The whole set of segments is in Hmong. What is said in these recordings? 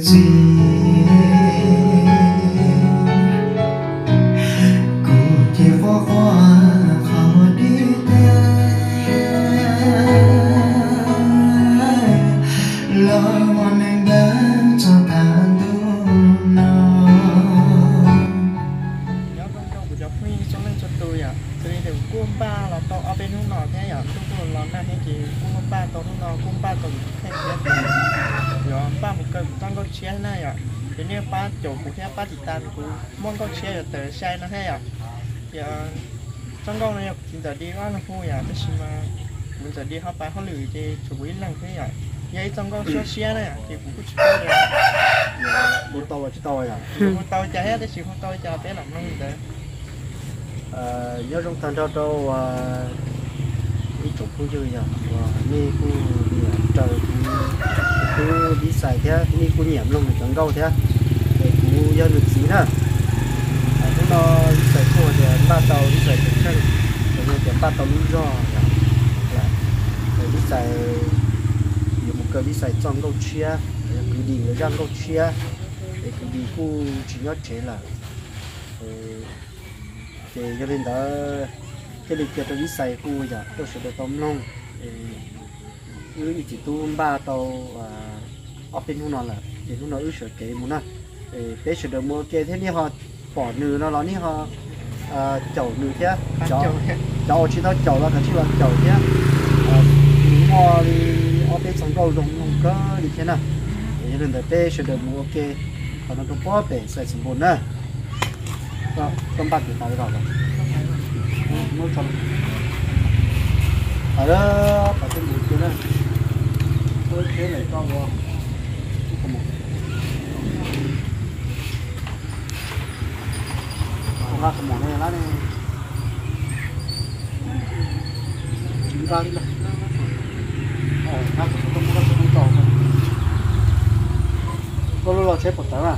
txiv, kuv ces quaj quaj qhov deb tag, los ua neeg dawb txog thaum ntuj no. Nyob zoo rau kuv cov phooj ywg txhua leej txhua tus yom, xws li tias kuv kuj npaj los tau ob peb hnub no thiab yom, ntuj kuj los nag thiab ces kuj npaj tau hnub no kuj npaj tau kuv tus kheej thiab, yuav npaj mus kaw kuv txoj nkauj tshiab na yom. Ces nej pab caum kuv thiab pab tiv tas kuv muaj nkauj tshiab yuav tawm sai no thiab yom. Yog txoj nkauj no yog kuv txiv ntxawm Di Vaj Lug hu yom, tab sis mas kuv ntxawm Di ho pais hauj lwm ces tshuav kuv ib leeg thiab yom. Yog ib txoj nkauj siab siab na yom, ces kuv kuj tsis paub tias hu tau los tsis tau yom. Hu tau cas thiab tab sis hu tau cas peb lam mloog li ntawd. Nyob zoo tag nrho rau ib tsoom phooj ywg yog uas nej kuj nyiam raws kuv tub Vib Xais thiab nej kuj nyiam mloog nws cov nkauj thiab, es kuv yog nws txiv na. Hnub no Vib Xais kuj tias npaj tau Vib Xais tus kheej, los yog tias npaj tau lub zog, es Vib Xais yuav mus kaw Vib Xais txoj nkauj tshiab, kwv Dim lawv zaj nkauj tshiab, es kwv Dim kuj tsis nyob tsev lawm. Ces yog li ntawd thiaj li cia rau Vib Xais kuj yom tuaj sawv daws tau mloog. Wb ib txiv tub npaj tau ob peb hnub no lawm, ces hnub no wb sawv kev mus na. Peb sawv daws mus ua ke thiab nej ho pom nws no los nej ho caum nws thiab. Cov uas tsis tau caum los kav tsij los caum thiab. Nws muaj li ob peb txoj nkauj zoo mloog kawg li thiab na. Yog li ntawd peb sawv daws mus ua ke qhov no rau puag pem Xais Xus Npus na. Koj npaj tus tas li los lawm. Muab tso. Aw, pab tej mus kiag na. Tuaj tsheb lawm koj ua. Nqa qhov mom no lab ne. Tsis nqa li na. Koj lub loj tsheb pom tawv na.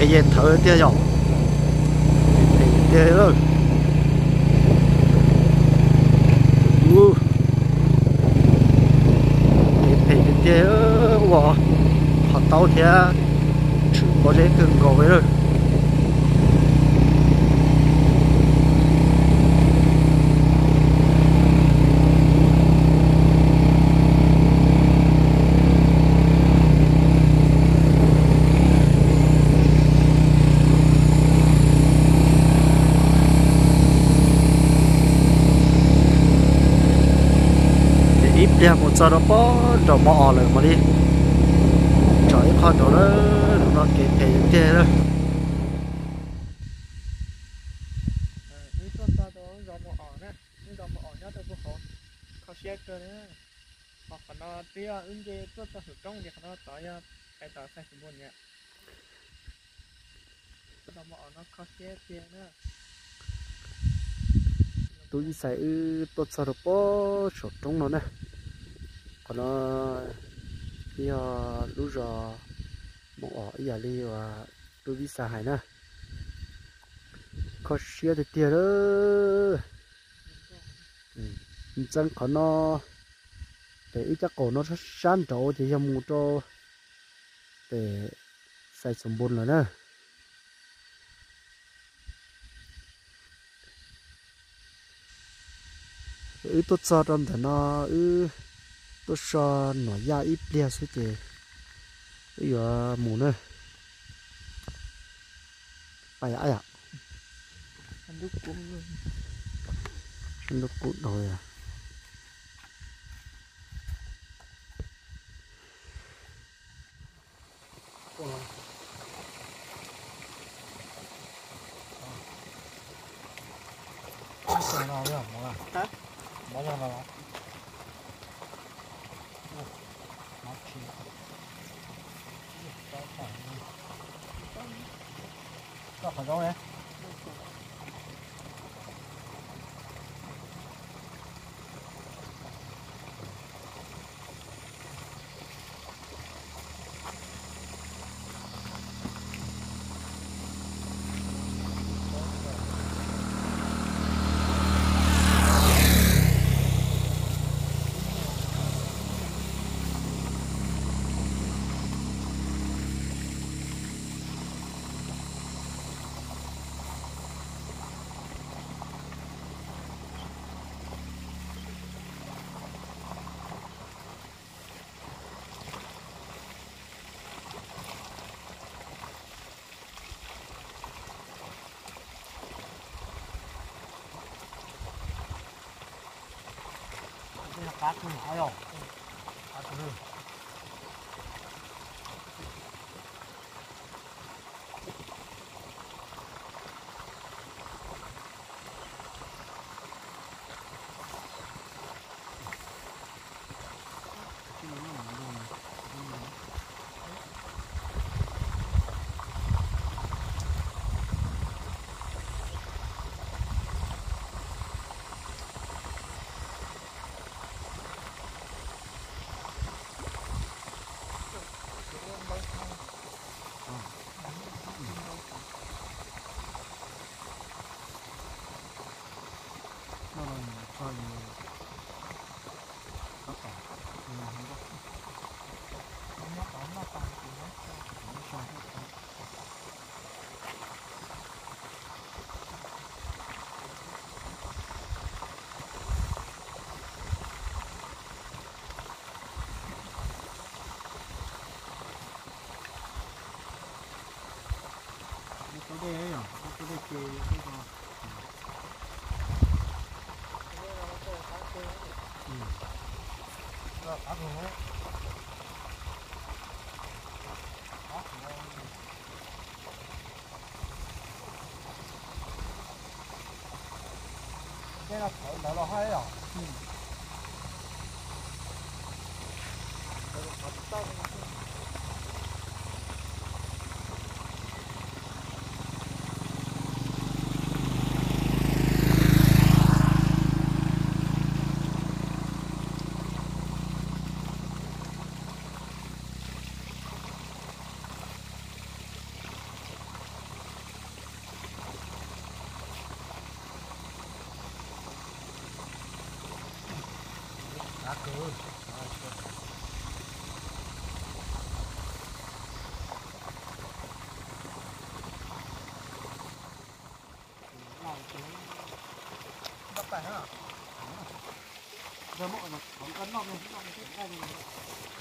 Kev yeg thawv tiag yom. Kev phem tiag lawm. Kev phem tiag tiag, ua qhov taub thiab tshwm pob zeb kawg nkaus li lawm. Ces ib pliag mus txog rau pob nraum mos os lawm mam li tsom ib qho nraud na. Hnub no kev phem tiag tiag lawm. Wb tuaj txog rau zos Mos Os na, lub zos Mos Os nyob rau puag hauv, kho siab kawg li. Ho qhov no twb yog wb nce tuaj txog saum roob ces qhov no tod yog pais tom Xais Xus Npus niam. Zos Mos Os no kho siab tiag na. Tub Vij Xais wb tuaj txog rau pob saum roob no na. Qhov no yog lub zos Mos Os ib yam li uas tub Vij Xais hais na. Kho siab tiag tiag lawm. Ntxeev qhov no, ces wb cab qaum no sab sab nraud ces yog mus rau pem Xais Xus Npus lawm na. Wb tuaj txog rau ntawm no, wb tuaj so Nuam Yaj ib pliag xwb ces wb yuav mus na. Pais yom, ntuj kub dhau yom. Muab tau dej yom, muab tau dej ces tau. Tej no thawv ntawd los haj yom.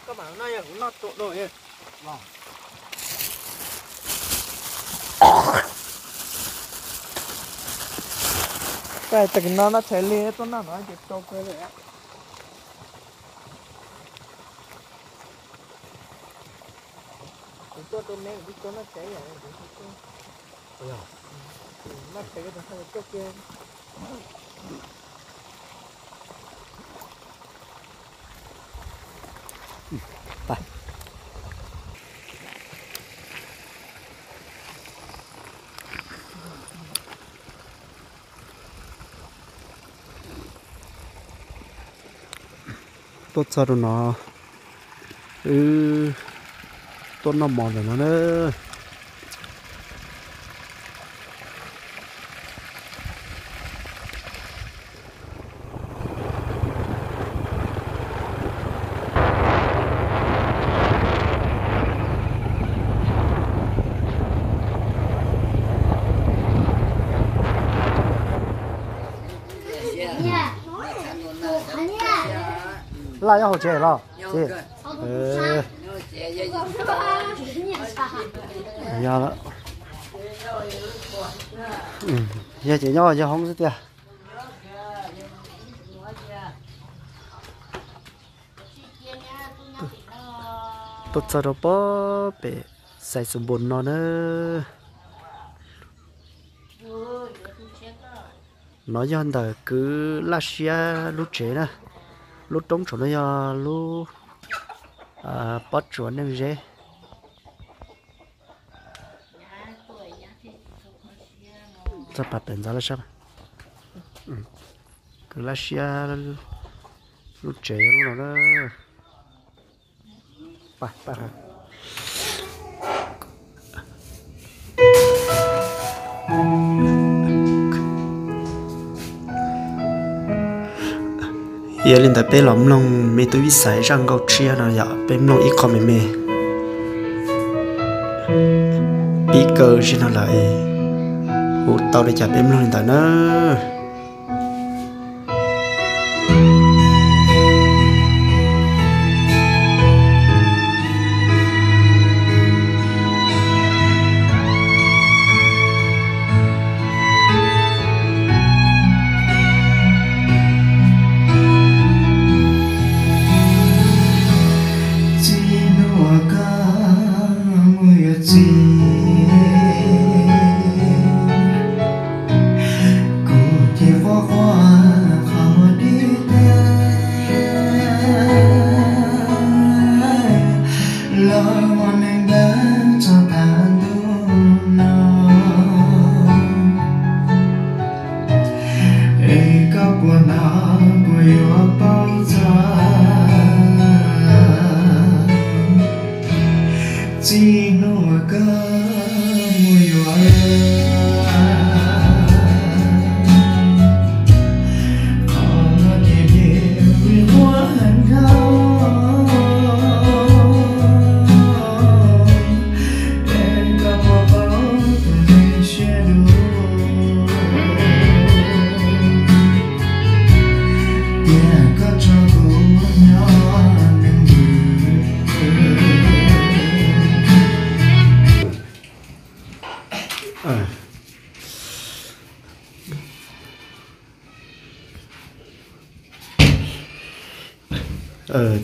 Koj mam noj yog kuv noj tsuas dua. Koj hais tias no noj tshais li tuaj noj no ces rau kawg li. Kuv tuaj rau me kuv twb tuaj noj tshais yam kuv tuaj. Noj tshais ko tus haj tuaj kiag. Tuaj txog rau no, wb tuaj noj mov ntawm no na. Laj nyob hauv tsev los txiv? Yog ces nyob yog hoob xwb tiag. Tuaj txog rau pob pem Xais Xus Npos no na. No yog ntawm kwv Laj Siab lub tsev na. Lub roob saum no yog lub Pob tsuas neej zeb. Txog pas pem ntxov lawm sab. Kwv lab siab lub tsev lub no na. Yog li ntawd peb los mloog me tub Vij Xais zaj nkauj tshiab no yom, peb mloog ib qho me me. Pib kaw zim no lawm, hu tau li cas peb mloog li ntawd na. Txij hnub uas koj mus yuav txiv, kuv ces quaj quaj qhov dib tag, los ua neeg dawb txog tav ntuj no. Es koj puas hnov puas yuav paub txog txij hnub uas koj mus yuav lawm, qhov no ces deb li quaj heev dhau. Es koj puas paub tus neeg siab dub, tias koj tso kuv nyob neeg vwm.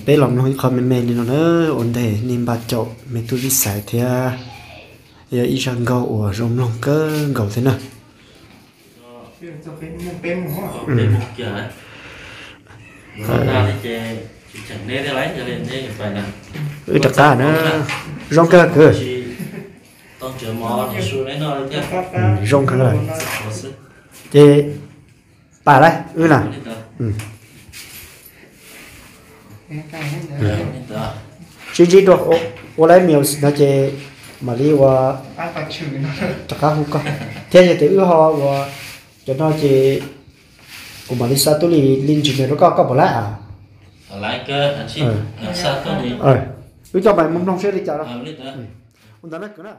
Peb los mloog ib qho me me li no na, ua ntej nej npaj caum me tub Vij Xais thiab. Yog ib zaj nkauj uas zoo mloog kawg nkaus thiab na. Wb rov qab na, zoo kawg kwv. Zoo kawg lawm. Ces pam lawm wb na. Sib ntsib dua ua lawv music no ces mam li ua rov qab hu koj thiab. Yog tias wb ho ua cov no ces kuv mam li xa tub li li ntsis nws rau koj, koj puas laib a? Wb coj mas mus mloog seb li cas. Ua ntawd na kwv na.